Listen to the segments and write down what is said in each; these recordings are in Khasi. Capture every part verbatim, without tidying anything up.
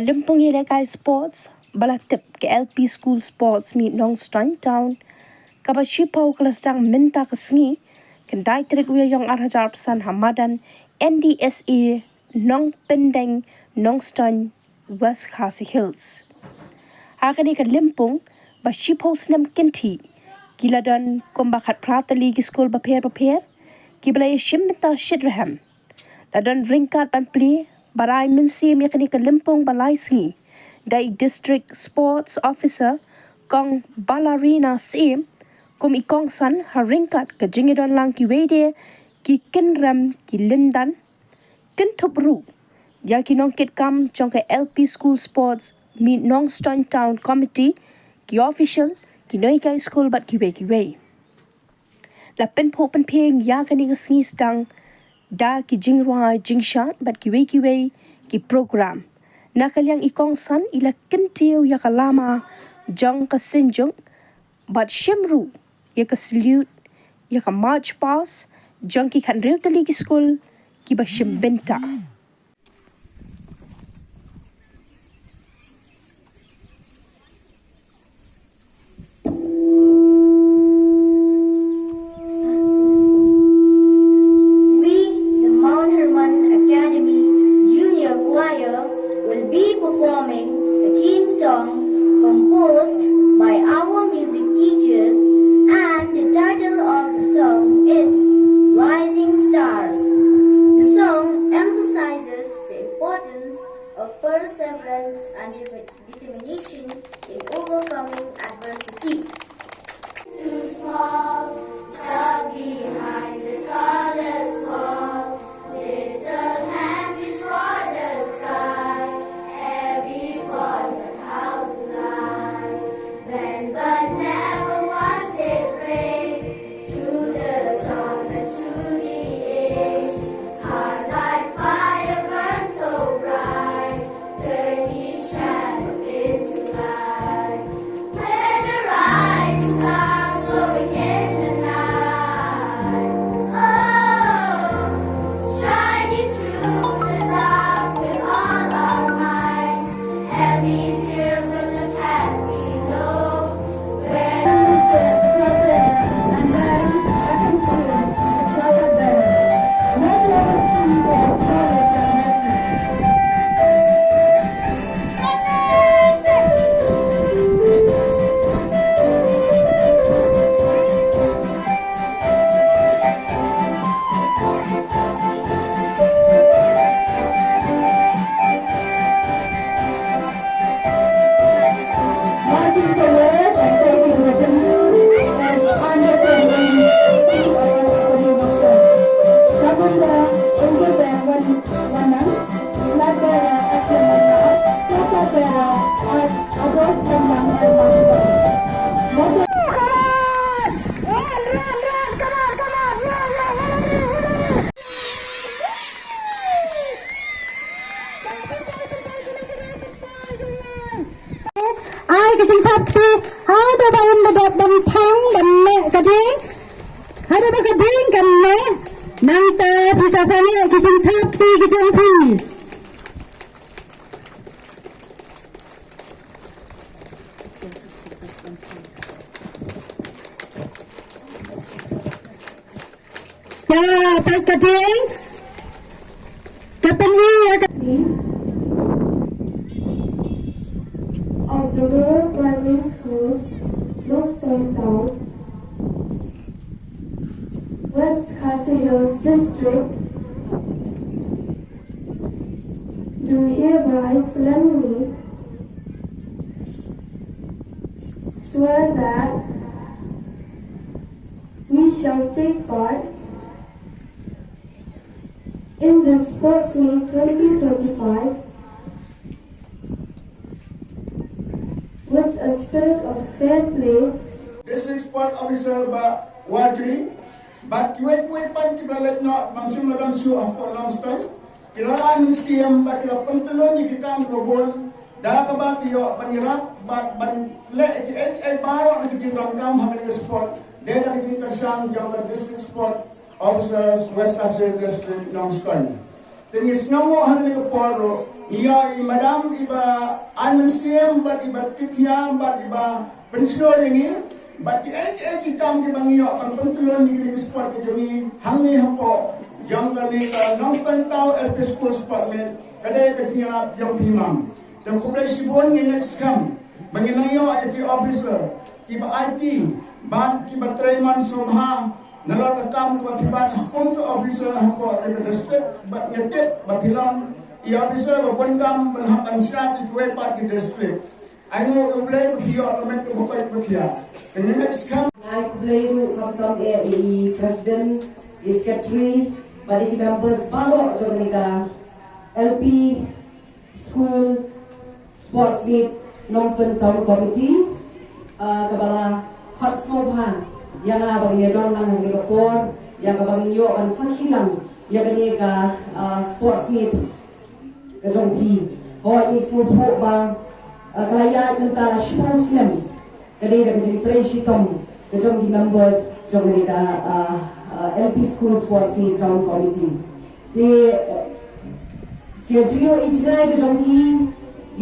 Lympung ïalehkai sports ba la tip ka L P School Sports Meet Nongstoiñ Town, kaba shiphew ka la sdang mynta ka sngi, khyndai tarik u Ïaïong ar hajar arphew san ha madan N D S A Nongpyndeng, Nongstoiñ, West Khasi Hills. Ha kane ka lympung ba shiphew snem kynthih, ki la don kumba khatphra tylli ki skul bapher bapher kiba la ïashim bynta shitrhem. La don ryngkat ban plie ba rai mynsiem ïa kane ka lympung ba lai sngi da i District Sports Officer Kong Balarina Syiem kum i kongsan, ha ryngkat ka jingïadon lang kiwei de ki kynrem, ki lyndan, kynthup ruh ïa ki nongkitkam jong ka L P School Sports Meet Nongstoiñ Town Committee, ki official, ki nonghikai skul bad kiwei kiwei. La pynphuh pynphieng ïa kane ka sngi sdang da ki jingrwai jingshad bad kiwei kiwei ki program. Na ka liang i kongsan i la kyntiew ïa ka lama jong ka synjuk bad shim ruh ïa ka salute, ïa ka march past jong ki khathynriew tylli ki skul kiba shim bynta. We, the Mount Hermon Academy Junior Choir, will be performing a theme song composed by our music teachers, and the title of the song is Rising Stars. The song emphasizes the importance of perseverance and determination in overcoming adversity. Too small, stuck behind the tallest wall. Little hands reach for the sky. Every voice a call to fly. Bend but never once did break. Through the storms and through the age, heart like fire burns so bright, turning shadow into light. Where the rising stars glowing in the night. Oh, shining through the dark with all our might. Every tear was a path we know. Ai ka jingthap kti, haduh ba yn da dep ban thang ban meh ka ding, haduh ba ka ding kan meh, nangta phi sa sangeh ki jingthap kti ki jong phi. Ïa, pat ka ding. Ka pyni ïa ka. Please. Of the Lower Primary Schools, Nongstoiñ Town, West Khasi Hills District, do hereby solemnly swear that we shall take part in this sports meet twenty twenty-five with a spirit of fair play. District Sport Officer Bah Watri, bad kiwei kiwei pat kiba la leit noh ban shim la dang shuh hapoh Nongstoiñ. Ki la rai mynsiem bad ki la pyntyllun ïa ki kam kiba bun, da kaba ki ïoh ban ïarap bad ban leh ïa kiei kiei baroh na ki jingdonkam ha kane ka sport, dei na ka jingkyrshan jong ka District Sport Officers West Khasi District Nongstoiñ. Te ngi sngewnguh ha kane ka por ruh ngi ïoh i madam iba ai mynsiem bad iba tip ïa bad iba pynshlur ïa ngi bad kiei kiei ki kam kiba ngi ïoh ban pyntlun ïa kine ki sport ki jong ngi hangne hapoh jong kane ka Nongstoiñ Taw L P School Sport Meet. Ka dei ka jingïarap jong phi, mam. Te khublei shibun, ngi ngeit skhem ba ngin nang ïoh ïa ki officer kiba aiti bad kiba trei man sngewbha nalor ka kam kaba phi bat ha kum ka officer hapoh ka district, bad nga tip ba phi long i officer ba bun kam ban hap ban shad ïa kiwei pat ki district. Ai nguh ïa U Blei ba phi ïoh ka met kaba koit ba khiah. Te ngi ngeit skhem. Ai khublei ruh khamtam eh ïa i president, i secretary bad ïa ki members baroh jong kane ka L P School Sports Meet Nongstoiñ Town Committee, ah, kaba la khot sngewbha ïa nga ba ngin ïa don lang ha kane ka por ïa kaba ngin ïoh ban sakhi lang ïa kane ka, ah, sports meet ka jong phi. Hooid, ngi sngewthuh ba, ah, ka la ïaid mynta la shiphew snem. Ka dei da ka jingtrei shitom ka jong ki members jong kane ka, ah, ah, L P School Sports Meet Town Committee. Te, eh, ka jingïohi jngai ka jong ki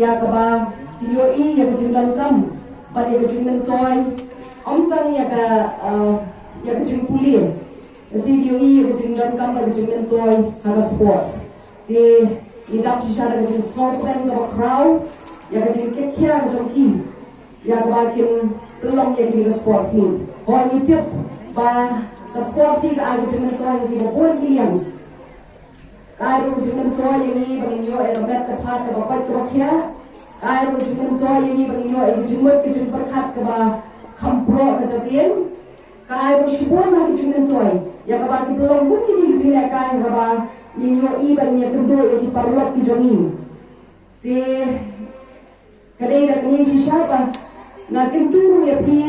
ïa kaba kin ïohi ïa ka jingdonkam bad ïa ka jingmyntoi, ym tang ïa ka, ah, ïa ka jingpule. Ka jingïohi ïa ka jingdonkam bad ka jingmyntoi ha ka sports. Te ngi dap shisha da ka jingsngewkmen kaba khraw ïa ka jingkitkhia ka jong ki ïa kaba kin pynlong ïa kine ki sports meet. Hooid, ngi tip ba ka sports hi ka ai ka jingmyntoi ïa kiba bun ki liang. Ka ai ruh ka jingmyntoi ïa ngi ba ngin ïoh ïa ka met ka phad kaba koit kaba khiah. Ka ai ruh ka jingmyntoi ïa ngi ba ngin ïoh ïa ka jingmut ka jingpyrkhat kaba kham proh ka jingim. Ka ai ruh shibun ha ka jingmyntoi ïa kaba ki pynlong kum kine ki jinglehkai ha kaba ngin ïohi ban ïakynduh ïa ki paralok ki jong ngi. Te ka dei da kane shisha ba nga kyntu ruh ïa phi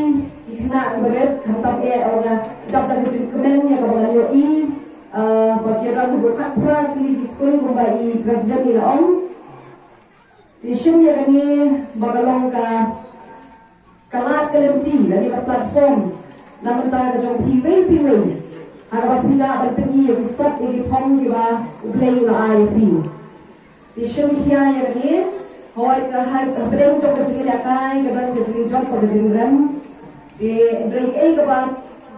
ki khynnah ki barit, khamtam eh nga dap da ka jingkmen ïa kaba nga ïohi, ah, ba ki ïarap ruh khatphra tylli ki skul kumba i president i la ong. Te shim ïa kane ba ka long ka, ka lad ka lynti lane ka platform na ka bynta ka jong phi iwei pa iwei ha kaba phi lah ban pyni ïa ki sap ïa ki phong kiba U Blei u la ai ïa phi. Te shim khia ïa kane, hooid, ka hapdeng jong ka jingïalehkai ka don ka jingjop bad ka jingrem. Te hynrei kaei kaba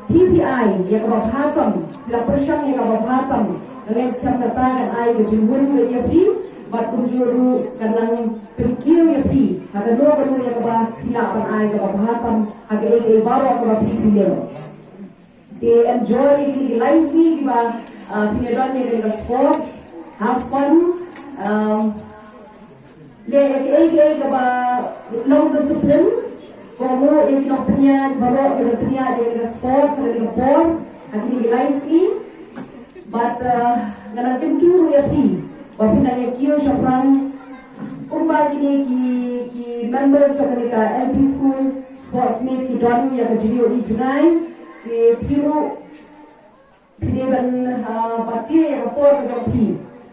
phi phi ai ïa kaba bha tam, phi la pyrshang ïa kaba bha tam, nga ngeit skhem kata kan ai ka jingwur ïa phi bad kumjuh ruh kan nang pynkiew ïa phi ha kano kano ïa kaba phi lah ban ai kaba bha tam ha kaei kaei baroh kaba phi phi leh. Te enjoy ïa kine ki lai sngi kiba, ah, phin ïa don ïa kane ka sports. Have fun. Um, Leh ïa kiei kiei kaba long discipline. Kohnguh ïa ki nongpynïaid baroh kiba pynïaid ïa ka sports ha kane ka por, ha kine ki lai sngi. Bad, uh, nga nang kyntu ruh ïa phi ba phin nang ïa kiew shaphrang kumba kine ki, ki members jong kane ka L P school sports meet ki don ïa ka jingïohi jngai. Te phi ruh phi dei ban, ah, batai ïa ka por ka jong phi.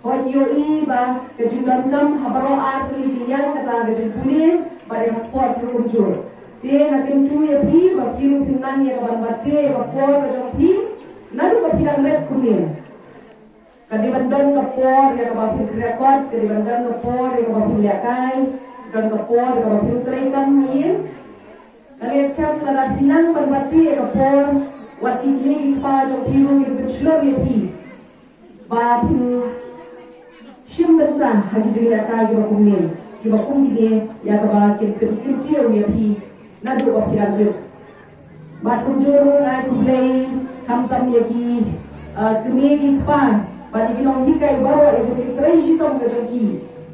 Hooid, ïohi ba ka jingdonkam ha baroh ar tylli ki liang, kata ka jingpule bad ïa ka sports ruh kumjuh. Te nga kyntu ïa phi ba phi ruh phin nang ïa ka ban batai ïa ka por ka jong phi naduh ba phi dang rit kumne. Ka dei ban don ka por ïa kaba phin kren kot, ka dei ban don ka por ïa kaba phin lehkai, don ka por ïa kaba phin trei kam ïa. Nga ngeit skhem lada phi nang ban batai ïa ka por, wat ki kmie ki kpa jong phi ruh kin pynshlur ïa phi ba phin shim bynta ha ki jinglehkai kiba kumne, kiba kum kine, ïa kaba kin pynkyntiew ïa phi naduh ba phi dang rit. Bad kumjuh ruh nga ai khublei khamtam ïa ki, ah, kmie ki kpa bad ïa ki nonghikai baroh ïa ka jingtrei shitom ka jong ki,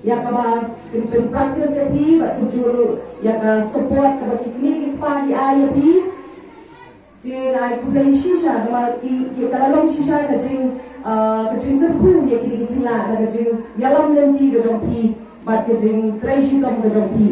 ïa kaba kin pynpractice ïa phi, bad kumjuh ruh ïa ka support kaba ki kmie ki kpa ki ai ïa phi. Te nga ai khublei shisha namar ki, ki, ka la long shisha ka jing, ah, ka jingkyrkhu ïa ki, ki khynnah da ka jingïalam lynti ka jong phi bad ka jingtrei shitom ka jong phi.